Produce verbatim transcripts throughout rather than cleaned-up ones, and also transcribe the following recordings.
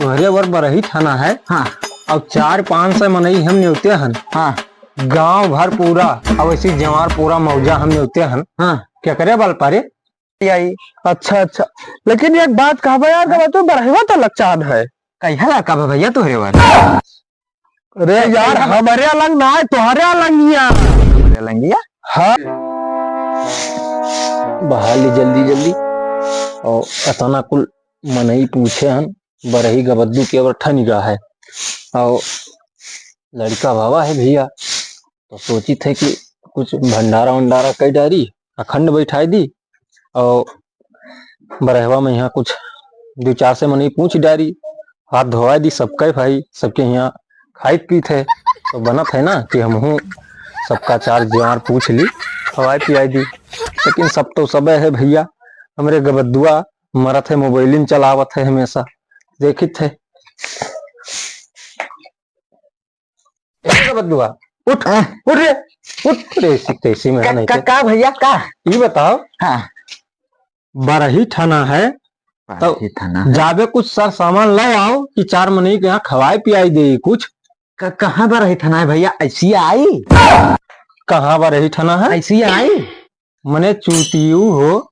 तोहरे बर बरही ठाना है। हाँ। अउ चार पाँच सौ मनई हम नेवते हन। हाँ। गाँव भर पूरा, अउ ऐसी जवार पूरा मौजा हम नेवते हन। हाँ। केकरे बल पारे? आई। अच्छा, अच्छा। लेकिन एक बात कहबे यार, हाँ। गबद्दू, बरहवा तो लड़का है। कहिया लड़का बा भैया तोहरे बर? अरे यार, हमरे अलग ना है, तोहरे अलंगिया। हमरे अलंगिया? हाँ। बहा ली जल्दी जल्दी। और अतना कुल मनई पूछे हन, बरही गबद्दू के अबर ठनिका है। और लड़का बाबा है भैया, तो सोचित है कि कुछ भंडारा वंडारा कई डारी, अखंड बैठाई दी। और बरहवा में यहाँ कुछ दो चार से मनई पूछ डारी, हाथ धोवाई दी सबके भाई, सबके यहाँ खाइत पीत है, तो बनत है ना कि हमहूँ सबका चार जवार पूछ ली, खवाई पियाई दी। लेकिन सब तो सबे है भैया, हमरे गबद्दुआ मरत है, मोबाइलिन चलावत है हमेशा, देखित है। ए गबद्दुआ, उठ, हाँ। उठ रे, उठ रे, इसी तैसी में का, नहीं का, थे। का भैया, का? ई बताओ, हाँ। बरही ठाना है, तो बरही ठाना है। जाबे कुछ सर सामान ले आओ कि चार मनई के यहाँ खवाए पियाई दे कुछ। क-, कहाँ बरही ठाना है भैया? ऐसी आई? कहाँ बरही ठाना है? ऐसी आई? मने चूतियू हो,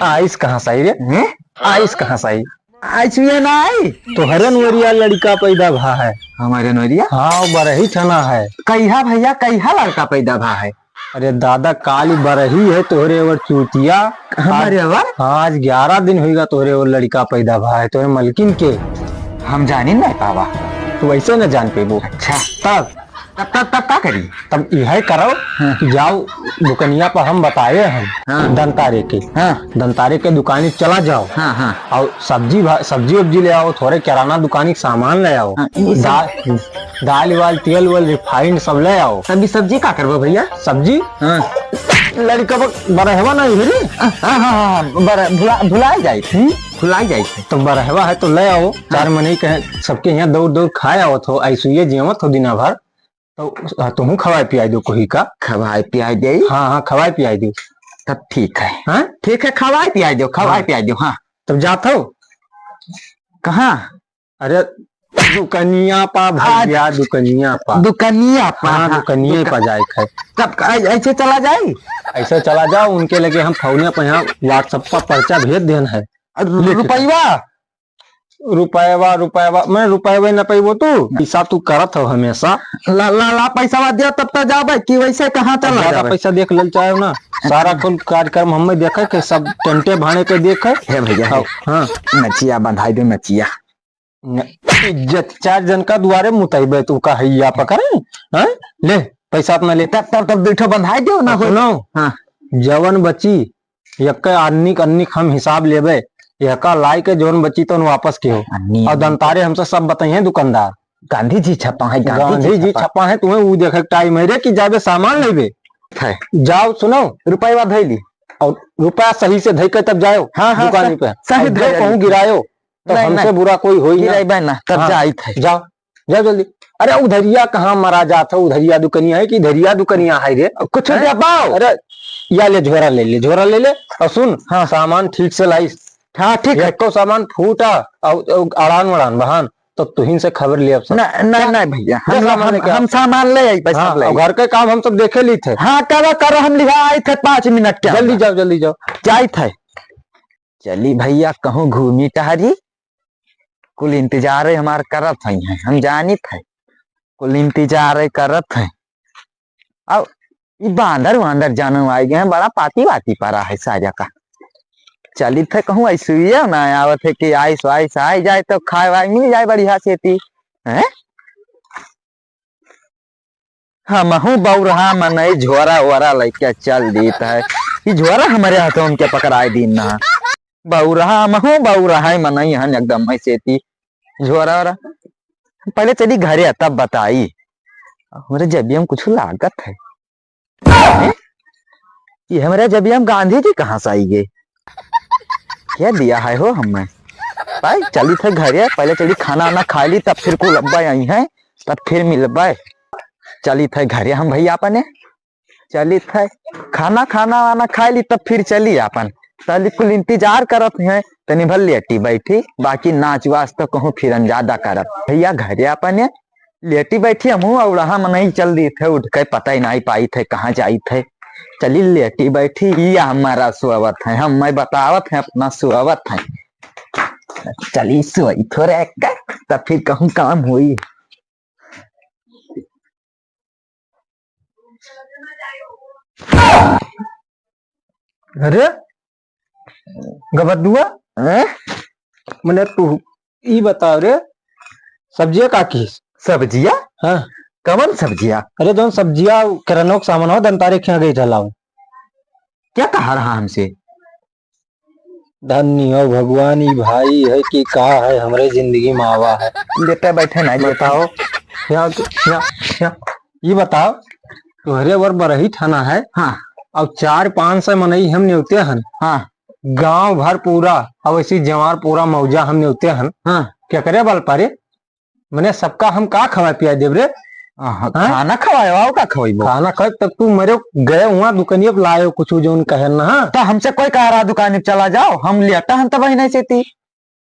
आइस कहाँ से आई रे? हैं? आइस कहाँ से आई? आइस ये ना आई। तोहरे नोरिया लड़का पैदा भा है। हमारे नोरिया? हाँ, बरही ठाना है। कहिया भैया, कहिया लड़का पैदा भा है? अरे दादा, काली बरही है तोहरे और चूतिया। हमारे आज, और? हाँ, आज ग्यारह दिन होइगा तोहरे और लड़का पैदा भा है, तोहरे मलकिन के। हम जानी नहीं पावा। तू ऐसे न जान पेबू। अच्छा। तब तब, तब, तब का करी? तब यह करो हाँ। कि जाओ दुकनिया पर हम बताए हैं हाँ। दंतारे के। हाँ। दंतारे के दुकानी चला जाओ। हाँ, हाँ। और सब्जी भा-, सब्जी उब्जी ले आओ, थोड़े किराना दुकानी के सामान ले आओ। हाँ, ये सब दाल, दाल वाल, तेल वाल, refined सब ले आओ। तब ये सब्जी का करबो भैया? सब्जी? हाँ। लड़का ब-, बरहवा नहीं है रे? हाँ, हाँ, हाँ, हाँ, बर-, भुला, भुला जाए थे। हम्म? भुला जाए थे। तो बरहवा है तो ले आओ। चार हाँ। मनई कहे, सबके यहाँ दौड़ दौड़ खाए आवत हो, ऐसुए जियावत हो दिना भर। तो, हाँ, तुहूँ खवाए पियाए दो कोही का। खवाए पियाए दे। हाँ, हाँ, खवाए पियाए दो। तब ठीक है। हाँ? ठीक है, खवाए पियाए दो, खवाए हाँ। पियाए दो, हाँ। तब जात हो? कहाँ? अरे, दुकनिया पा भैया, आज दुकनिया पा। दुकनिया पा, हाँ, हाँ, दुकनिया दुक-, पा जाए खाए। तब ऐ-, ऐसे चला जाए? ऐसे चला जाओ, उनके लगे हम फोने पे यहाँ WhatsApp पर पर्चा भेज देन है। लिख के। रुपयवा? रुपयवा, रुपयवा, मैं रुपयवा न पैबो तू, पैसा तू करत हो हमेशा। ला, ला, ला, पैसा दिया तब तो जाबे कि वैसे कहाँ चला ज्यादा जाबे? पैसा देख लेल चाहे ना, सारा कुल कार्यक्रम हमें देखे के, सब टेंटे भाड़े के देखे। हे भैया, हाँ, हे। हाँ। नचिया बंधाई दो, नचिया। न, इज्जत चार जन का दुआरे मुतैबे तू का हैया पकड़े, हाँ? ले, पैसा अपना ले। तब, तब, तब दू ठो बंधाई दो ना, अब कोई। सुनो, हाँ। जवन बची, यक्के अन्निक, अन्निक हम हिसाब लेबे, यका लाई के जौन बची तौन वापस के हो। अन्नी, और अन्नी। दंतारे हमसे सब बताइए दुकानदार। गांधी जी छपा है, गांधी जी गांधी जी छपा। छपा है, तुम्हें वो देखे के टाइम है रे कि जाबे सामान लेबे। है। जाओ, सुनो। रुपया धैली। और रुपया सही से धई के तब जाओ हाँ, हाँ, दुकानी सही, पे। सही और जो धैली। कहूँ गिरायो, तो नहीं, हमसे नहीं। बुरा कोई होई ना। गिराइबे ना, तब हाँ, जाइत है। जाओ, जाओ जल्दी। अरे उधरिया कहाँ मरा जात है, उधरिया दुकनिया है कि इधरिया दुकनिया है रे? कुछ हैं? दे पाओ। अरे या ले झोरा ले ले, झोरा ले ले। और सुन, हाँ। सामान ठीक से लाइस। हाँ, ठीक है। एको सामान फूटा और, और अड़ान वड़ान बहान, तो तुहिन से खबर ले अब सब। ना, नहीं, जा, नहीं भैया, जा हम, सामान हम, लेके आ। हम सामान ले आई, पैसा हाँ, ले आई। और घर के काम हम सब देखे ली थे। हाँ, करो, करो, हम लिहा आई थे पाँच मिनट के जल्दी अंदर। जाओ, जल्दी जाओ। जाइत है। चली भैया, कहूँ घूमी टहरी, कुल इंतजार है हमार करत है, हम जानित है, कुल इंतजार है करत है। अब ई बांदर वांदर जानू आइ गए हैं, बड़ा पाती वाती परा है साजा का। चलित है कहूँ ऐसुइया ना आवत है कि आइस वाइस आइ जाए तो खाए वाए मिल जाए बढ़िया से ती, हैं? हमहू बौरहा मनई झोरा वोरा लइके चल दीत है। ई झोरा हमरे हाथों के पकड़ाए दीन ना। बौरहा, हमहू बौरहा मनई हन एकदम ऐसे ती। झोरा वोरा। पहले चली घरे तब बताई। हमरे जबिया में कुछ लागत है। हैं? ये हमरे जबिया में गांधी जी कहाँ से आई गए? क्या दिया है हो हमें? भाई, चली थे घरे, पहले चली खाना वाना खा ली, तब फिर कुल अब्बा आई हैं, तब फिर मिलबे। चली थे घरे हम भैया अपने, चली थे खाना, खाना वाना खा ली, तब फिर चली अपन। तली कुल इंतजार करत हैं, तनी भर लेटी बैठी, बाकी नाच वाच तो कहूँ फिरन ज्यादा करब। भैया घरे अपने लेटी बैठी, हमहूँ अउरहा मनई चल दी थे, उठ के पता ही नाहीं पाई थे कहाँ जाई थे। चली लेटी बैठी, ये हमारा सोवत है, हम मैं बतावत है अपना सोवत है। चली सोई थोड़े का, तब फिर कहूँ काम हुई। अरे गबद्दुआ, हैं? मने तू ई बताओ रे, सब्जिया का की? सब्जिया? हाँ। कवन सब्जिया? अरे जौन सब्जिया किराना के सामान हो, दंतारे खिया गई था लाओ। क्या कहा रहा हमसे? धन्य हो भगवान, ई भाई है कि का है, हमरे जिंदगी में आवा है। लेटे बैठे ना बताओ, यहाँ, यहाँ, यहाँ, ये बताओ, तोहरे बर बरही थाना है। हाँ। अब चार पाँच सौ मनई हम नेवते हन। हाँ। गांव भर पूरा, अब ऐसी जवार पूरा मौजा हम नेवते हन। हाँ। केकरे बल पारे? मने सबका हम का खवाए पियाए देब रे? आहा, हाँ? खाना खवाए, और का खवाइबो? खाना खवाए, तब तू मरे गए हुआ दुकानिया पे लायो कुछ जौन कहे ना। तो हमसे कोई कह रहा दुकान पे चला जाओ, हम लेटा हम तब नहीं सेती।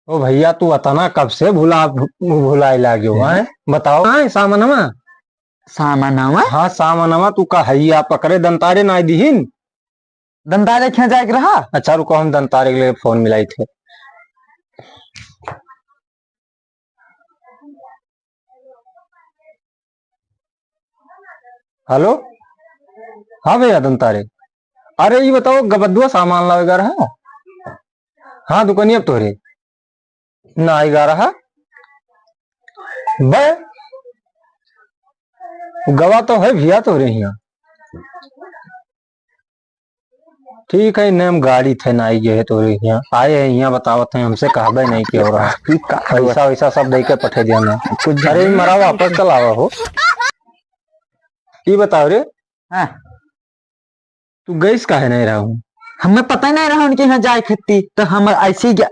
ओ भैया, तू अतना कब से भुला, भु-, भुलाए लाग्यो, हम्म। हैं? बताओ, हाँ, सामनवा? सामनवा? हाँ, सामनवा, तू का हैया पकड़े दंतारे ना दिहिन? दंतारे खिया जाए के रहा? अच्छा, रुको, हम दंतारे के लिए फोन मिलाई थे। हेलो, हाँ भैया दंतारे, अरे ये बताओ, गबद्दुआ सामान लावेगा रहा? हाँ, दुकानिया पे तोहरे ना आएगा रहा। बे, गवा तो है भैया तोहरे यहाँ। ठीक है, इन्हें हम गाड़ी थे ना आई गए तो यहाँ आए हैं, यहाँ बतावत हैं, हमसे कहबे नहीं कि हो रहा। ठीक का पैसा वैसा सब दे के पठे दिया ना। कुछ अरे, मरा वापस चलावा हो। ये बताओ रे। हाँ। तू गैस काहे नहीं रहा हूँ? हमें पता ही नहीं रहा उनके यहाँ जाए खत्ती, तो हम ऐसे ही गया,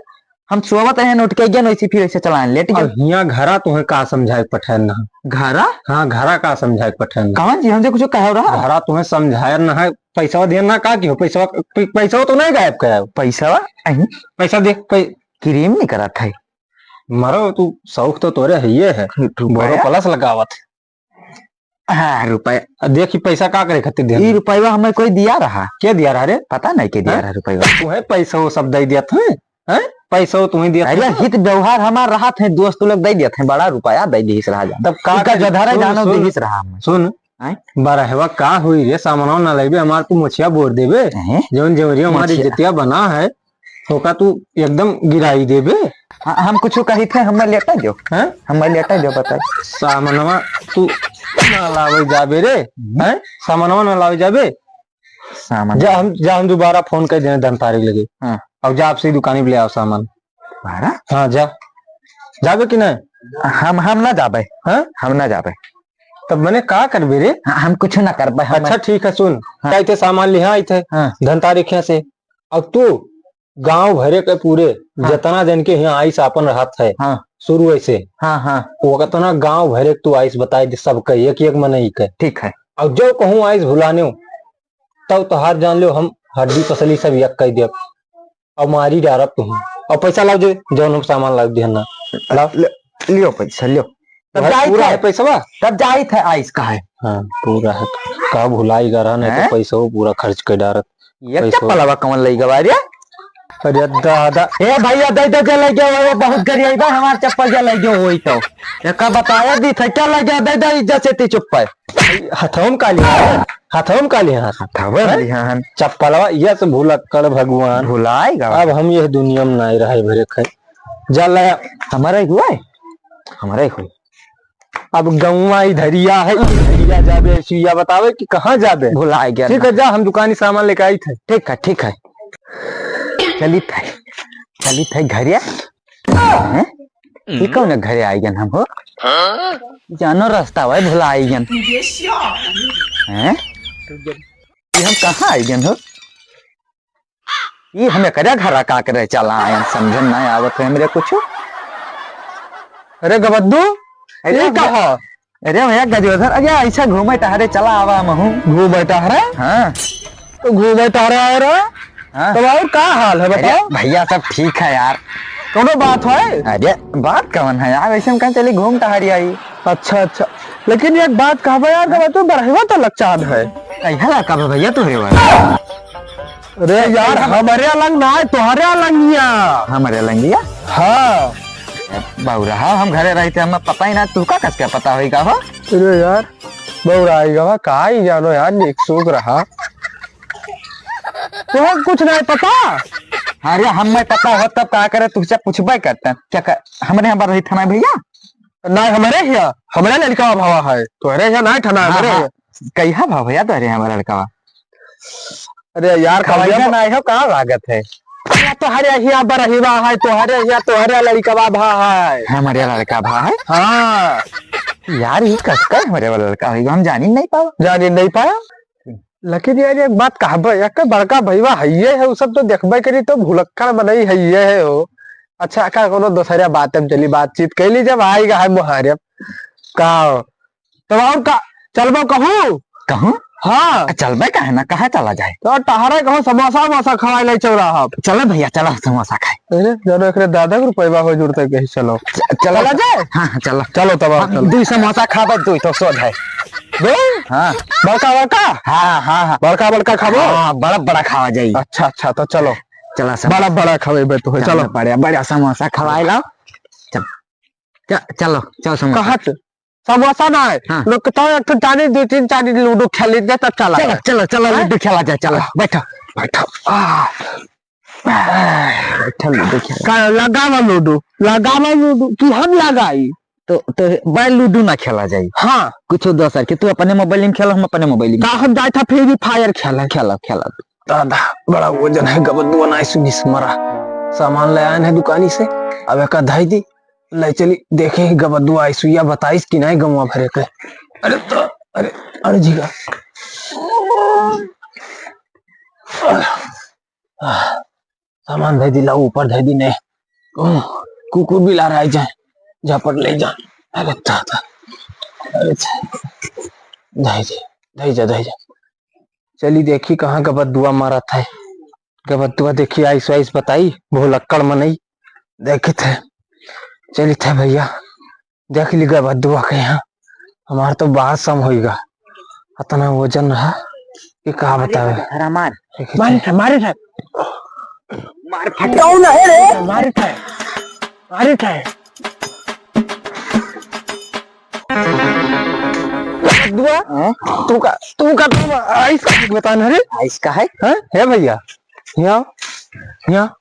हम सोवत रहे, उठ के गया, वैसे फिर ऐसे चलाए, लेट गया। अब हियाँ घरा तुम्हें का समझाए पठाए ना? घरा? हाँ, घरा का समझाए पठाए ना? कौन जी, हमसे कुछ कहो रहा? घरा तुम्हें समझाए ना है, पैसा दिया ना का की हो, पैसा, पै-, पैसा तो नहीं गायब करायो। पैसा? अहीं? पैसा दे, पै- क्रीम नहीं करा था। मरो तू, शौक तो तोरे है, ये है। रुपया? बोरो प्लस लगावत। हाँ, रुपया। आ, देखी, पैसा का करे खातिर देना? ई रुपया हमें कोई दिया रहा। के दिया रहा रे? पता नहीं के दिया हाँ? रहा रुपया। तुम्हें पैसा वो सब दे दिया था, हैं? पैसा वो तुम्हें दिया अरे, था? हित व्यवहार हमार रहा थे, दोस्त लोग दे दिया थे, बड़ा रुपया दे दिहिस रहा जान। तब का इनका करी? जो धरे सुन, जानो सुन, दिहिस रहा हमें। सुन, हैं? बरहवा का हुई रे, सामनवा ना लेबे, हमार तू मोछिया बोर देबे। हैं? जौन जौरिया हमारी मोछिया। इज्जतिया बना है, ओका तू एकदम गिराई देबे। हाँ, हम कुछ कही थे, हमें लेटा जो। हैं? हमें लेटा जो, बताई। सामनवा तू ना लावे जाबे रे, हम्म। हैं? सामनवा ना लावे जाबे। सामान। जा हम, जा हम दोबारा फोन कर देने धनतारी लगे। हाँ। अब जा आपसे ही दुकानी पे ले आओ सामान। दोबारा? हाँ, जा। जाबे कि नहीं? हम, हम ना जाबे। हाँ? हम ना जाबे। तब मने का करबे रे? हाँ, हम कुछ ना करबे, हम अच्छा, ठीक है, सुन। हाँ। कही थे सामान लिहा आई थे, हाँ। धनतारी खिया से। अब तू गांव भरे के पूरे हाँ। जितना जन के यहाँ आइस आपन रहत है, हाँ। शुरू ऐसे, हाँ, हाँ। वो कितना गांव भरे के तू आइस बताई दे सबके, एक एक मनई के। ठीक है। और जो कहूँ आइस भुलाने हो, तब तोहार जान लो हम हड्डी पसली सब एक कह देब। और मारी डारब तुम। और पैसा लाओ दे, जौन हम सामान लाओ दे ना। लाओ। ले, लियो पैसा, लियो। तब भाई, जाई पूरा थे। है पैसवा? तब जाई थे आइस का है। हाँ, पूरा है। का भुलाई गा रहा, नहीं तो हैं? पैसा वो पूरा खर्च कर डारत। ये पैसा चप्पलवा कौन लई गवा रे? अरे दादा। ए भैया, दे दे, जे लई गयो, वो बहुत गरीब है, हमार चप्पल जे लई गयो होई तो। एका बताया दी थे, क्या लई गया, दे दे, इज्जत से ती चुप है। हथवा में का लिहा? हथवा में का लिहा? हथवा में हैं? लिहा हन। चप्पलवा, ये से भुलक्कड़ भगवान। भुलाई गा। अब हम यह दुनिया में नहीं रहे भरे खाए। जा लाया। हमारा ही हुआ है? हमारा ही हुआ। अब गौवा इधरिया है, इधरिया जाबे, सुइया बतावे कि कहाँ जाबे। भुला गया ठीक ना। है, जा, हम दुकानी सामान लेके आई थे। ठीक है, ठीक है। चली थे, चली थे घरे। हैं? ई कौन घरे आई गन हम हो? जानो रास्ता भाई भुला आई गन। हैं? ये हम कहाँ आई गन हो? ई हमें करे घरा का करे चला आयन, समझन ना आवत है हमरे कुछ। अरे गबद्दू, अरे ये हम कहा? अरे भैया गजोधर, अरे ऐसा घूमे टहरे चला आवा महू। घूमे टहरे? हाँ। तो घूमे टहरे आए रहा? हाँ? तब और का हाल है, अरे बताओ? भैया, सब ठीक है यार। कौनो बात है? अरे, बात कौन है यार, ऐसे हम कहीं चली घूम टहरी आई। अच्छा, अच्छा, लेकिन एक बात कहबे यार, हाँ? तब तू बरहवा तो लक्षात है। कहिया लड़का बा भैया तोहरे वाला? अरे यार, हमरे अलंग ना है, तोहरे अलंगिया। हमरे अलंगिया? हाँ। बौरा, हम घरे रहते, हमें पता ही ना, तू का कस के पता होई का हो? अरे यार, बौरा आई गवा, का ही जानो यार, निक सूक रहा। तोहरा कुछ नहीं पता? अरे, हमें पता हो तब का करे, तुझसे पूछबे करते। क्या कर, हमरे यहाँ पर रही था ना भैया? ना, हमरे यहाँ, हमरे लड़का भावा है, तोहरे यहाँ ना ठना, हाँ, हमरे हाँ। यहाँ। कहिया भाव भैया तोहरे यहाँ लड़का? अरे यार, कहिया कहिया ना हो, का लागत है? अरे, तोहरे यहाँ बरहिवा है, तोहरे यहाँ, तोहरे लड़का भा है। हमरे लड़का भा है? हाँ। यार, ये कस का हमरे वाला लड़का होई, हम जानी नहीं पावा। जानी नहीं पाया? लेकिन यार, एक बात कहबे, एक बड़का भईवा हइये है, उ सब तो देखबे करी, तो भुलक्कड़ मनई हइये है हो। अच्छा, का कोनो दोसरा बात में चली, बातचीत कैली, जब आइगा है मुहारब। का? तब और का? चलबो कहूँ? कहूँ? हाँ। आ, चलबे काहे ना, कहाँ चला जाए? तो टहरे कहूँ, समोसा वमोसा खवाए ले चौराहा पे। चलो भैया, चलो समोसा खाए। अरे, जानो एकरे दादा के रुपया हो जुड़ते कहीं, चलो। च-, चलो। चला जाए? हाँ, हाँ, चलो। चलो तब, हाँ, चलो। दुई समोसा खाबे, दुई तो सोझ है। दो? हाँ। बड़का, बड़का? हाँ, हाँ, हाँ। बड़का, बड़का खाबो? हाँ, बड़ा, बड़ा खावा जाई। अच्छा, अच्छा, तो चलो। चला सब। बड़ा, बड़ा खावे बे तो, चलो, चलो। बड़ा, बड़ा समोसा खवाए लाओ। चल, च-, चलो, चलो समोसा। कहाँ से? समोसा ना है। हाँ। लोग तो एक ठो चानी, दो तीन चानी लूडो खेल लीजिए, तब चला चलो, जाए। चलो, चलो, हाँ? लूडो खेला जाए, चलो। हाँ। बैठो, बैठो। आ। बैठल देखिए। का लगावा लूडो, लगावा लूडो कि हम लगाई? तो, तो भाई लूडो ना खेला जाई। हाँ। कुछ दोसर के, तू अपने मोबाइल में खेल, हम अपने मोबाइल में। का हम जाए था Free Fire खेले? खेला, खेला। दादा, बड़ा वजन है, गबदुआ ना सुनिस मरा। सामान ले आए हैं दुकानी से, अब एका धाई दी, ले चली देखे गबदुआ आई सुइया बताइस कि नहीं गमुआ भरे के। अरे तो, अरे, अरे जिगा। आह, सामान धइ दी, लाओ ऊपर धइ दी, ने। ओह, कुकुर बिलार आइ जाए, झपट ले जा। अरे दादा, अरे छे। धइ दे, धइ जा, धइ जा। चली देखी कहाँ गबदुआ मारत है। गबदुआ देखी आइस वाइस बताई, भुलक्कड़ मनई। देखित है, चलित है भैया। देख ली गबदुआ के यहाँ, हमार तो बात सम होइगा। अतना वजन रहा कि का बतावे। मारे, मारे, मारे। मारे, मारे, मारे। मार फट। कौन है रे? मारे थे, मारे थे। गबदुआ, हाँ? तू का, तू का, तू आइस का है बता ना रे? आइस का है? हाँ? हे भैया, यहाँ, यहाँ।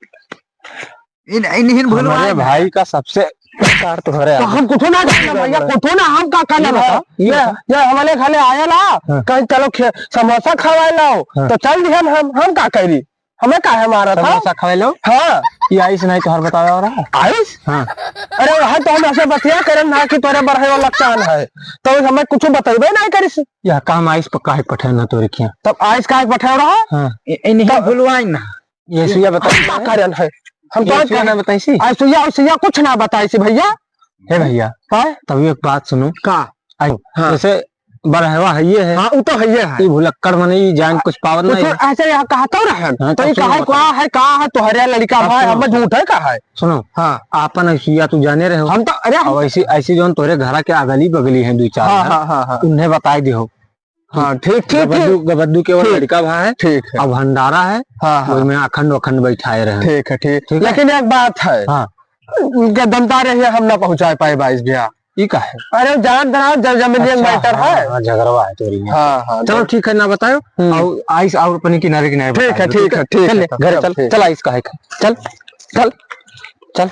इन, इन, इन भूल हमारे भाई का सबसे कार तो हरे तो आगे। हम कुछो ना जाने भैया, कुछो ना, हम का करना ये बता? बता, ये ये, बता। ये हमारे खाले आया ला, हाँ। कहीं चलो खे-, समोसा खवाए लाओ, हाँ। तो चल दिहन हम, हम का करी? हमें का है मारा था? समोसा खवाए लो? हाँ। ये आइस नहीं तो हर बतावे हो रहा? आइस? हाँ। अरे वहाँ तो हम ऐसे बतिया करन ना कि तोरे बढ़े वाला चान है, तो हमें कुछ बतइबे नहीं करिस। यह काम आइस पर काहे पठे ना तोरे किया? तब आइस काहे पठे रहा? हाँ। इ-, इन्हीं तब भुलवाई ना। ये सुइया बताई हम का है? करन है? हम ये तो सुइया करें। ना बताई सी? आ, सुइया, सुइया कुछ ना बताई सी भैया। हे भैया, हाँ? तब एक बात सुनो। का? आई, हाँ। जैसे बरहवा है ये है। हाँ, वो तो है ये है। ये भुलक्कड़ मने ये जान कुछ पावन कुछ नहीं है। ऐसे यहाँ कहा तो रहन। हाँ, तो ये तब सुनो कहा है, बताओ। का है, का है, तोहरे लड़का अब भाई, सुनो, हमें सुनो। झूठ है, का है? सुनो। हाँ। आपन सुइया तू जाने रहे हो। हम तो, अरे हम अब ऐसी, ऐसी जौन तोहरे घरा के अगली बगली है दो चार हाँ, घर, हाँ, हाँ, हाँ। उन्हें बताई दिहो। हाँ, ठीक, ठीक, गबद्दू, ठीक। गबद्दू के वो ठीक। लड़का भा है। ठीक है। अब भंडारा है, हाँ, हाँ। ओइमे अखंड वखंड बैठाए रहे। ठीक है, ठीक। ठीक है? लेकिन एक बात है, हाँ। उनके दमदार रहिए, हम ना पहुँचाए पाए बाइस भैया। ई का है? अरे, जान दराज, ज-, जमीनियन अच्छा, matter हाँ, है। हाँ, झगड़वा है तोरी में। हाँ, हाँ, चलो, तो ठीक है, ना बतायो। हम्म। और आइस और अपने किनारे, किनारे ठीक बता है, दो, ठीक ठीक है, है? ठीक चल है, ले, तब, घरे तब चल, ठीक। चल आइस का है, चल, चल, चल।